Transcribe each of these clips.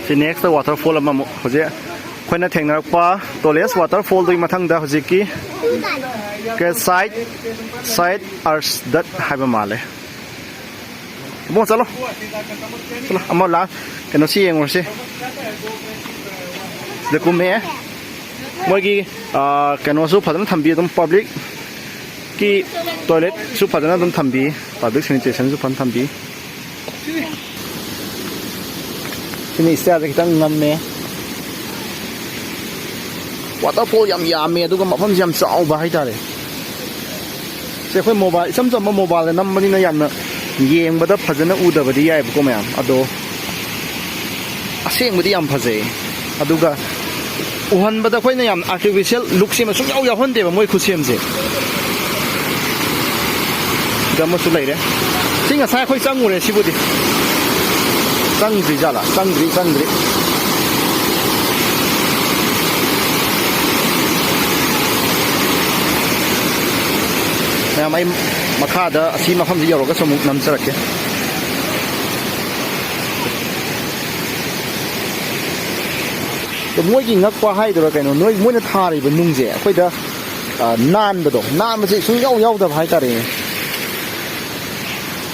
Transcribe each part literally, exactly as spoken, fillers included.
ꯁꯤ next waterfall ꯑꯃꯃꯨꯛ ꯍꯧꯖꯤꯛ ꯑꯩꯈꯣꯏꯅ ꯊꯦꯡꯅꯔꯛꯄ tallest waterfallꯗꯨꯒꯤ ꯃꯊꯪꯗ ꯍꯧꯖꯤꯛꯀꯤ ꯀꯦꯁꯥꯏꯠ ꯁꯥꯏꯠ ꯑꯥꯔꯁꯗꯠ ꯍꯥꯏꯕ ꯃꯥꯜꯂꯦ꯫ ꯏꯕꯨꯡꯉꯣ, ꯆꯠꯂꯣ꯫ ꯆꯠꯂꯣ, ꯑꯃ ꯂꯥ-, ꯀꯩꯅꯣꯁꯤ ꯌꯦꯡꯉꯨꯔꯁꯤ꯫ ꯁꯤꯗ ꯀꯨꯝꯃꯛꯑꯦ꯫ ꯃꯣꯏꯒꯤ, ꯑꯥ, ꯀꯩꯅꯣꯁꯨ ꯐꯖꯅ ꯊꯝꯕꯤ, ꯑꯗꯨꯝ publicꯀꯤ toiletꯁꯨ ꯐꯖꯅ ꯑꯗꯨꯝ ꯊꯝꯕꯤ, public sanitationꯁꯨ ꯐꯖꯅ ꯊꯝꯕꯤ꯫ ꯁꯤꯅ stairꯗ ꯈꯤꯇꯪ ꯉꯝꯃꯦ꯫ Waterfall ꯌꯥꯝ ꯌꯥꯝꯃꯦ, ꯑꯗꯨꯒ ꯃꯐꯝꯁꯤ ꯌꯥꯝ ꯆꯥꯎꯕ ꯍꯥꯏꯇꯥꯔꯦ꯫ ꯁꯤ ꯑꯩꯈꯣꯏ mobile, ꯏꯆꯝ ꯆꯝꯕ mobileꯗ ꯅꯝꯕꯅꯤꯅ ꯌꯥꯝꯅ ꯌꯦꯡꯕꯗ ꯐꯖꯅ ꯎꯗꯕꯗꯤ ꯌꯥꯏꯕꯀꯣ ꯃꯌꯥꯝ, ꯑꯗꯣ ꯑꯁꯦꯡꯕꯗꯤ ꯌꯥꯝ ꯐꯖꯩ꯫ ꯑꯗꯨꯒ ꯎꯍꯟꯕꯗ ꯑꯩꯈꯣꯏꯅ ꯌꯥꯝ artificial lookꯁꯦ ꯑꯃ ꯁꯨꯡꯌꯥꯎ ꯌꯥꯎꯍꯟꯗꯦꯕ ꯃꯣꯏ ꯈꯨꯠꯁꯦꯝꯁꯦ꯫ ꯁꯤꯗ ꯑꯃꯁꯨ ꯂꯩꯔꯦ꯫ ꯁꯤ ꯉꯁꯥꯏ ꯑꯩꯈꯣꯏ ꯆꯪꯉꯨꯔꯦ ꯁꯤꯕꯨꯗꯤ꯫ ꯆꯪꯗ꯭ꯔꯤ ꯖꯥꯠꯂꯥ? ꯆꯪꯗ꯭ꯔꯤ, ꯆꯪꯗ꯭ꯔꯤ꯫ ꯃꯌꯥꯝ, ꯑꯩ ꯃꯈꯥꯗ ꯑꯁꯤ ꯃꯐꯝꯁꯤ ꯌꯧꯔꯒꯁꯨ ꯑꯃꯨꯛ ꯅꯝꯖꯔꯛꯀꯦ꯫ ꯑꯗꯣ ꯃꯣꯏꯒꯤ ꯉꯛꯄ ꯍꯥꯏꯗꯣꯏꯔꯥ ꯀꯩꯅꯣ, ꯅꯣꯏ, ꯃꯣꯏꯅ ꯊꯥꯔꯤꯕ ꯅꯨꯡꯁꯦ ꯑꯩꯈꯣꯏꯗ, ꯑ, ꯅꯥꯟꯕꯗꯣ, ꯅꯥꯟꯕꯁꯦ ꯁꯨꯡꯌꯥꯎ ꯌꯥꯎꯗꯕ ꯍꯥꯏꯇꯥꯔꯦꯅꯦ꯫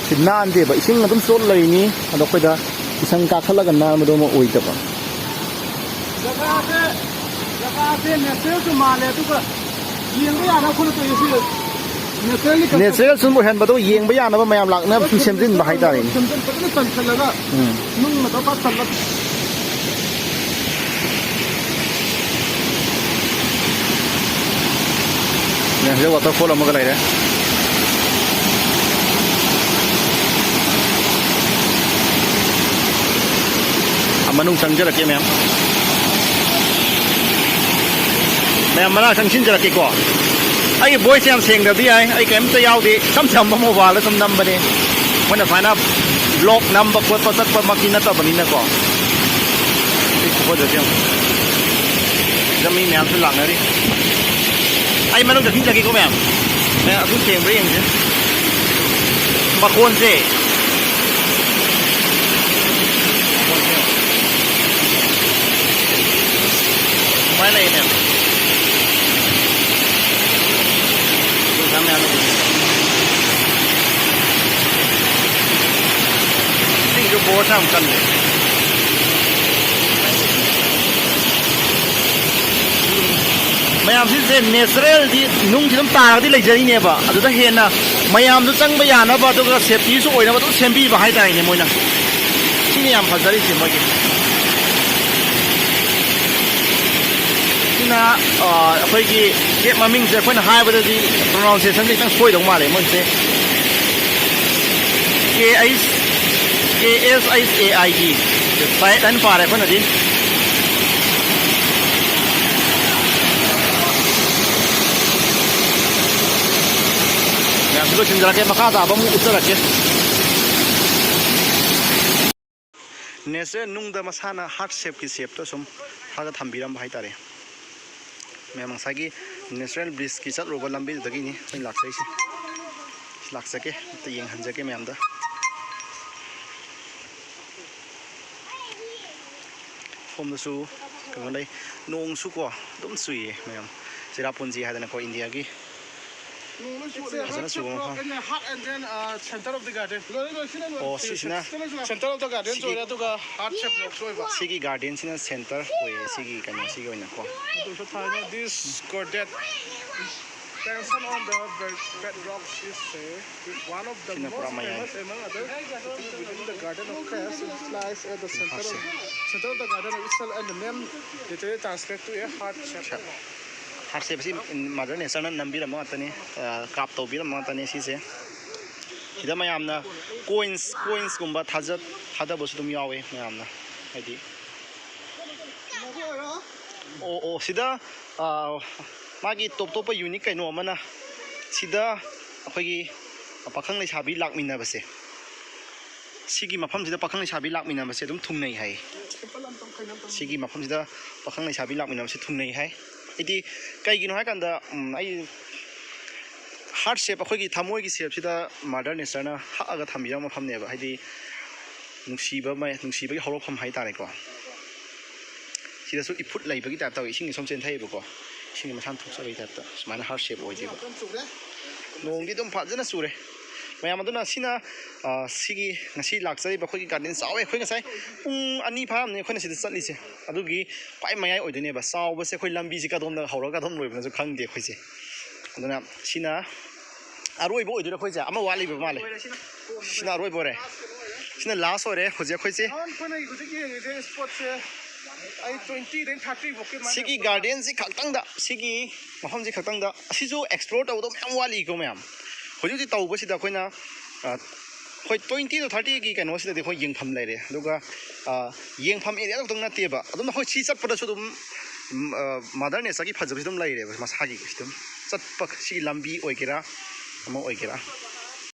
ꯁꯤ ꯅꯥꯟꯗꯦꯕ, ꯏꯁꯤꯡ ꯑꯗꯨꯝ ꯆꯣꯠ ꯂꯩꯅꯤ, ꯑꯗꯣ ꯑꯩꯈꯣꯏꯗ ꯏꯁꯪ ꯀꯥꯈꯠꯂꯒ ꯅꯥꯟꯕꯗꯣ ꯑꯃ ꯑꯣꯏꯗꯕ꯫ ꯖꯒꯥꯁꯦ, ꯖꯒꯥꯁꯦ natural ꯁꯨ ꯃꯥꯜꯂꯦ, ꯑꯗꯨꯒ ꯌꯦꯡꯕ ꯌꯥꯅꯕ ꯑꯩꯈꯣꯏꯅ ꯇꯧꯔꯤꯁꯦ natural ꯁꯨꯝ ꯑꯣꯏꯍꯟꯕꯗꯣ ꯌꯦꯡꯕ ꯌꯥꯅꯕ ꯃꯌꯥꯝ ꯂꯥꯛꯅꯕ ꯁꯨꯝ ꯁꯦꯝꯖꯤꯟꯕ ꯍꯥꯏꯇꯥꯔꯦꯅꯦ꯫ ꯁꯦꯝꯖꯤꯟ-, ꯐꯖꯅ ꯆꯟꯁꯤꯜꯂꯒ ꯎꯝ꯫ ꯅꯨꯡ ꯃꯊꯛ ꯄꯥꯛ ꯊꯝꯕ꯫ ꯁꯤꯗ waterfall ꯑꯃꯒ ꯂꯩꯔꯦ꯫ ꯑ, ꯃꯅꯨꯡ ꯆꯪꯖꯔꯛꯀꯦ ꯃꯌꯥꯝ꯫ ꯃꯌꯥꯝ ꯃꯅꯥꯛ ꯆꯪꯁꯤꯟꯖꯔꯛꯀꯦꯀꯣ꯫ ꯑꯩꯒꯤ voice ꯌꯥꯝ ꯁꯦꯡꯗꯕꯗꯤ ꯌꯥꯏ, ꯑꯩ ꯀꯔꯤꯝꯇ ꯌꯥꯎꯗꯦ, ꯏꯆꯝ ꯆꯝꯕ mobileꯗ ꯁꯨꯝ ꯅꯝꯕꯅꯦ꯫ ꯃꯣꯏꯅ ꯁꯨꯃꯥꯏꯅ vlog ꯅꯝꯕ ꯈꯣꯠꯄ ꯆꯠꯄꯃꯛꯇꯤ ꯅꯠꯇꯕꯅꯤꯅꯀꯣ꯫ ꯁꯤ ꯈꯨꯐꯖꯁꯦ ꯌꯦꯡꯉꯨ꯫ ꯁꯤꯗ ꯃꯤ ꯃꯌꯥꯝꯁꯨ ꯂꯥꯛꯅꯔꯤ꯫ ꯑꯩ ꯃꯅꯨꯡꯗ ꯆꯪꯁꯤꯟꯖꯒꯦꯀꯣ ꯃꯌꯥꯝ꯫ ꯃꯌꯥꯝ ꯑꯗꯨ ꯁꯦꯡꯕ꯭ꯔꯥ ꯌꯦꯡꯁꯦ꯫ ꯃꯈꯣꯟꯁꯦ꯫ ꯃꯈꯣꯟꯁꯦ꯫ ꯌꯥꯝ ꯀꯜꯂꯦ꯫ ꯃꯌꯥꯝ ꯁꯤꯁꯦ ꯅꯦꯆꯔꯦꯜꯗꯤ ꯅꯨꯡꯁꯤ ꯑꯗꯨꯝ ꯇꯥꯔꯒꯗꯤ ꯂꯩꯖꯔꯤꯅꯦꯕ, ꯑꯗꯨꯗ ꯍꯦꯟꯅ ꯃꯌꯥꯝꯁꯨ ꯆꯪꯕ ꯌꯥꯅꯕ ꯑꯗꯨꯒ ꯁꯦꯐꯇꯤꯁꯨ ꯑꯣꯏꯅꯕ ꯑꯗꯨꯝ ꯁꯦꯝꯕꯤꯕ ꯍꯥꯏꯇꯥꯔꯦꯅꯦ ꯃꯣꯏꯅ꯫ ꯁꯤꯅ ꯌꯥꯝ ꯐꯖꯔꯤꯁꯦ ꯃꯣꯏꯒꯤ꯫ ꯁꯤꯅ ꯑꯩꯈꯣꯏꯒꯤ ꯀꯦꯞ ꯃꯃꯤꯡꯁꯦ ꯑꯩꯈꯣꯏꯅ ꯍꯥꯏꯕꯗꯗꯤ ꯄ꯭ꯔꯣꯅꯥꯎꯟꯁꯤꯌꯦꯁꯟꯁꯦ ꯈꯤꯇꯪ ꯁꯣꯏꯗꯧ ꯃꯥꯜꯂꯦ ꯃꯣꯏꯁꯦ꯫ ꯀꯦ ꯑꯩꯁ ꯀꯦ ꯑꯦꯁ ꯑꯩꯁ ꯑꯦ ꯑꯥꯏ ꯇꯤ ꯁꯥꯏꯠ ꯍꯥꯏꯅ ꯄꯥꯔꯦ ꯑꯩꯈꯣꯏꯅꯗꯤ꯫ ꯃꯌꯥꯝꯁꯨ ꯂꯣꯏꯁꯤꯟꯖꯔꯛꯀꯦ, ꯃꯈꯥ ꯇꯥꯕ ꯑꯃꯨꯛ ꯎꯠꯆꯔꯛꯀꯦ꯫ ꯅꯦꯆꯔꯦꯜ ꯅꯨꯡꯗ ꯃꯁꯥꯅ ꯍꯥꯔꯠ ꯁꯦꯞꯀꯤ ꯁꯦꯞꯇꯣ ꯁꯨꯝ ꯍꯛꯑꯒ ꯊꯝꯕꯤꯔꯝꯕ ꯍꯥꯏꯇꯥꯔꯦ꯫ ꯃꯌꯥꯝ ꯉꯁꯥꯏꯒꯤ ꯅꯦꯆꯔꯦꯜ ꯕ꯭ꯂꯤꯁꯀꯤ ꯆꯠꯂꯨꯕ ꯂꯝꯕꯤꯗꯨꯗꯒꯤꯅꯤ ꯑꯩꯈꯣꯏꯅ ꯂꯥꯛꯆꯔꯤꯁꯦ꯫ ꯂꯥꯛꯆꯒꯦ, ꯑꯝꯇ ꯌꯦꯡꯍꯟꯖꯒꯦ ꯃꯌꯥꯝꯗ꯫ ꯁꯣꯝꯗꯁꯨ ꯀꯩꯅꯣ ꯂꯩ, ꯅꯣꯡꯁꯨꯀꯣ ꯑꯗꯨꯝ ꯆꯨꯏꯌꯦ ꯃꯌꯥꯝ꯫ ꯆꯦꯔꯥꯄꯨꯟꯖꯤ ꯍꯥꯏꯗꯅꯀꯣ ꯏꯟꯗꯤꯌꯥꯒꯤ ꯐꯖꯅ ꯆꯨꯕ ꯃꯐꯝ꯫ ꯑꯣ, ꯁꯤꯁꯤꯅ ꯁꯤꯒꯤ ꯒꯥꯔꯗꯦꯟꯁꯤꯅ ꯁꯦꯟꯇꯔ ꯑꯣꯏꯌꯦ, ꯁꯤꯒꯤ ꯀꯩꯅꯣꯁꯤꯒꯤ ꯑꯣꯏꯅꯀꯣ꯫ This garden tension on the bed- bedrocks is a, is one of the most famous among other within the garden of crafts. It lies at the center of, center of the garden itself and the name literally translate to a heart shape. Heart shape ꯑꯁꯤ mother ꯅꯦꯆꯔꯅ ꯅꯝꯕꯤꯔꯝꯕ ꯉꯥꯛꯇꯅꯤ, ꯀꯥꯞ ꯇꯧꯕꯤꯔꯝꯕ ꯉꯥꯛꯇꯅꯤ ꯁꯤꯁꯦ꯫ ꯁꯤꯗ ꯃꯌꯥꯝꯅ coins ꯀꯣꯏꯟꯁꯀꯨꯝꯕ ꯊꯥꯖ ꯊꯥꯗꯕꯁꯨ ꯑꯗꯨꯝ ꯌꯥꯎꯋꯦ ꯃꯌꯥꯝꯅ, ꯍꯥꯏꯗꯤ꯫ ꯑꯣ ꯑꯣ ꯁꯤꯗ ꯃꯥꯒꯤ ꯇꯣꯞ ꯇꯣꯞꯄ ꯌꯨꯅꯤꯛ ꯀꯩꯅꯣ ꯑꯃꯅ, ꯁꯤꯗ ꯑꯩꯈꯣꯏꯒꯤ ꯄꯥꯈꯪ ꯂꯩꯁꯥꯕꯤ ꯂꯥꯛꯃꯤꯟꯅꯕꯁꯦ, ꯁꯤꯒꯤ ꯃꯐꯝꯁꯤꯗ ꯄꯥꯈꯪ ꯂꯩꯁꯥꯕꯤ ꯂꯥꯛꯃꯤꯟꯅꯕꯁꯦ ꯑꯗꯨꯝ ꯊꯨꯡꯅꯩ ꯍꯥꯏ꯫ ꯁꯤꯒꯤ ꯃꯐꯝꯁꯤꯗ ꯄꯥꯈꯪ ꯂꯩꯁꯥꯕꯤ ꯂꯥꯛꯃꯤꯟꯅꯕꯁꯦ ꯊꯨꯡꯅꯩ ꯍꯥꯏ꯫ ꯍꯥꯏꯗꯤ ꯀꯩꯒꯤꯅꯣ ꯍꯥꯏꯀꯥꯟꯗ, ꯎꯝ, ꯑꯩ ꯍꯥꯔꯠ ꯁꯦꯞ, ꯑꯩꯈꯣꯏꯒꯤ ꯊꯃꯣꯏꯒꯤ ꯁꯦꯞꯁꯤꯗ ꯃꯥꯗꯔ ꯅꯦꯆꯔꯅ ꯍꯛꯑꯒ ꯊꯝꯕꯤꯔꯕ ꯃꯐꯝꯅꯦꯕ꯫ ꯍꯥꯏꯗꯤ ꯅꯨꯡꯁꯤꯕ ꯃ-, ꯅꯨꯡꯁꯤꯕꯒꯤ ꯍꯧꯔꯛꯐꯝ ꯍꯥꯏꯇꯥꯔꯦꯀꯣ꯫ ꯁꯤꯗꯁꯨ ꯏꯐꯨꯠ ꯂꯩꯕꯒꯤ ꯇꯥꯏꯞ ꯇꯧꯋꯤ, ꯏꯁꯤꯡꯁꯦ ꯁꯨꯝ ꯆꯦꯟꯊꯩꯑꯕꯀꯣ, ꯏꯁꯤꯡꯁꯦ ꯃꯁꯥꯅ ꯊꯣꯛꯆꯕꯒꯤ ꯇꯥꯏꯞꯇ ꯁꯨꯃꯥꯏꯅ ꯍꯥꯔꯠ ꯁꯦꯞ ꯑꯣꯏꯗꯦꯕ꯫ ꯅꯣꯡꯗꯤ ꯑꯗꯨꯝ ꯐꯖꯅ ꯆꯨꯔꯦ꯫ ꯃꯌꯥꯝ ꯑꯗꯨꯅ ꯁꯤꯅ, ꯑ, ꯁꯤꯒꯤ ꯉꯁꯤ ꯂꯥꯛꯆꯔꯤꯕ ꯑꯩꯈꯣꯏꯒꯤ ꯒꯥꯔꯗꯦꯟ ꯆꯥꯎꯋꯦ꯫ ꯑꯩꯈꯣꯏ ꯉꯁꯥꯏ ꯄꯨꯡ ꯑꯅꯤ ꯐꯥꯔꯝꯅꯤ ꯑꯩꯈꯣꯏꯅ ꯁꯤꯗ ꯆꯠꯂꯤꯁꯦ꯫ ꯑꯗꯨꯒꯤ ꯈ꯭ꯋꯥꯏ ꯃꯌꯥꯏ ꯑꯣꯏꯗꯣꯏꯅꯦꯕ ꯆꯥꯎꯕꯁꯦ꯫ ꯑꯩꯈꯣꯏ ꯂꯝꯕꯤꯁꯦ ꯀꯗꯣꯝꯗ ꯍꯧꯔꯒ ꯀꯗꯣꯝ ꯂꯣꯏꯕꯅꯣꯁꯨ ꯈꯪꯗꯦ ꯑꯩꯈꯣꯏꯁꯦ꯫ ꯑꯗꯨꯅ ꯁꯤꯅ ꯑꯔꯣꯏꯕ ꯑꯣꯏꯗꯣꯏꯔꯥ? ꯑꯩꯈꯣꯏꯁꯦ ꯑꯃ ꯋꯥꯠꯂꯤꯕ ꯃꯥꯜꯂꯦ꯫ ꯁꯤꯅ ꯑꯔꯣꯏꯕ ꯑꯣꯏꯔꯦ꯫ ꯁꯤꯅ ꯂꯥꯁ ꯑꯣꯏꯔꯦ ꯍꯧꯖꯤꯛ ꯑꯩꯈꯣꯏꯁꯦ꯫ ꯑꯩꯈꯣꯏꯅ ꯍꯧꯖꯤꯛ ꯌꯦꯡꯉꯤꯁꯦ ꯁ꯭ꯄꯣꯠꯁꯦ ꯑꯩ ꯇ꯭ꯋꯦꯟꯇꯤꯗꯩꯅ ꯊꯥꯔꯇꯤ ꯐꯥꯎꯀꯤ ꯃꯥꯏꯅ ꯁꯤꯒꯤ ꯒꯥꯔꯗꯦꯟꯁꯤ ꯈꯛꯇꯪꯗ, ꯁꯤꯒꯤ ꯃꯐꯝꯁꯤ ꯈꯛꯇꯪꯗ ꯑꯁꯤꯁꯨ ꯑꯦꯛꯁꯄ꯭ꯂꯣꯔ ꯇꯧꯒꯗꯕ ꯃꯌꯥꯝ ꯋꯥꯠꯂꯤꯀꯣ ꯃꯌꯥꯝ꯫ ꯍꯧꯖꯤꯛ ꯍꯧꯖꯤꯛ ꯇꯧꯕꯁꯤꯗ ꯑꯩꯈꯣꯏꯅ, ꯑ, ꯍꯣꯏ, ꯇ꯭ꯋꯦꯟꯇꯤ ꯇꯨ ꯊꯥꯔꯇꯤꯒꯤ ꯀꯩꯅꯣꯁꯤꯗꯗꯤ ꯑꯩꯈꯣꯏ ꯌꯦꯡꯐꯝ ꯂꯩꯔꯦ꯫ ꯑꯗꯨꯒ, ꯑ, ꯌꯦꯡꯐꯝ ꯑꯦꯔꯤꯌꯥ ꯈꯛꯇꯪ ꯅꯠꯇꯦꯕ, ꯑꯗꯨꯝ ꯑꯩꯈꯣꯏ ꯁꯤ ꯆꯠꯄꯗꯁꯨ ꯑꯗꯨꯝ, ꯎꯝ, ꯑ, ꯃꯥꯗꯔ ꯅꯦꯆꯔꯒꯤ ꯐꯖꯕꯁꯤ ꯑꯗꯨꯝ ꯂꯩꯔꯦꯕ ꯃꯁꯥꯒꯤ꯫ ꯑꯗꯨꯝ ꯆꯠꯄ ꯁꯤꯒꯤ ꯂꯝꯕꯤ ꯑꯣꯏꯒꯦꯔꯥ ꯑꯃ ꯑꯣꯏꯒꯦꯔꯥ꯫